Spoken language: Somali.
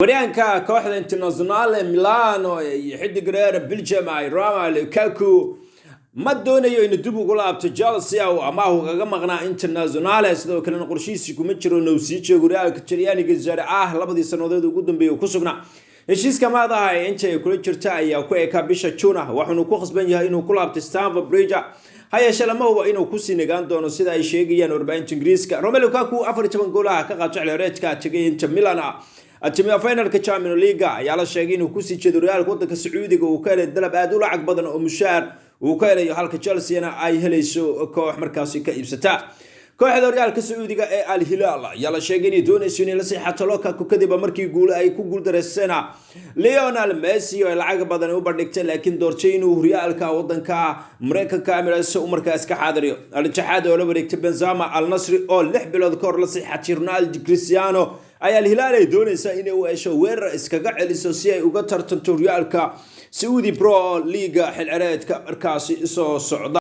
Waryaanka kooxda Internazionale Milano iyo xidig reer Belgium ay Roma Lukaku ma doonayo inuu dib ugu laabto Chelsea oo amaah kaga maqnaa Internazionale. Sidoo kalena qorshihiisii kuma jiro inuu sii joogo horyaalka Talyaaniga Serie A. 2dii sannadood ugu dambeeyay uu ku sugnaa. Heshiiska maadaha ee inta ay kula jirta ayaa ku ekaa bisha June, waxaanu ku khasban yahay inuu ku laabto Stamford Bridge. Ha yeeshee, lama hubo inuu kusii nagaan doono, sida ay sheegayaan warbaahinta Ingiriiska. Romelu Lukaku 14 goolaha ka qaato xilciyaareedka tegay Inter Milan semi-finalka Champions League ayaa la sheegay inuu kusii jeedo horyaalka wadanka Sacuudiga. Uu ka helay dalab aad u lacag badan oo mushaar uu ka helayo, halka Chelsea-na ay helayso koox markaasi ka iibsata. Kooxda horyaalka Sacuudiga ee Al Hilaal ayaa la sheegay inay doonayso inay la seexato Lukaku kadib markii guul ay ku guuldareysteen Lionel Messi oo ay lacag badan u bandhigtay, laakiin doortay inuu horyaalka wadanka Mareykanka MLS u markaas ka xaadiriyo. Al Ittixaad oo la wareegtay Benzema, Al Nasri oo 6 bilood ka hor la seexatay Ronaldo Cristiano ayaa Al Hilaal ay doonaysaa inay u hesho weerar iskaga celiso si ay uga tartanto horyaalka Saudi Pro League xilcireedka markaasi soo socda.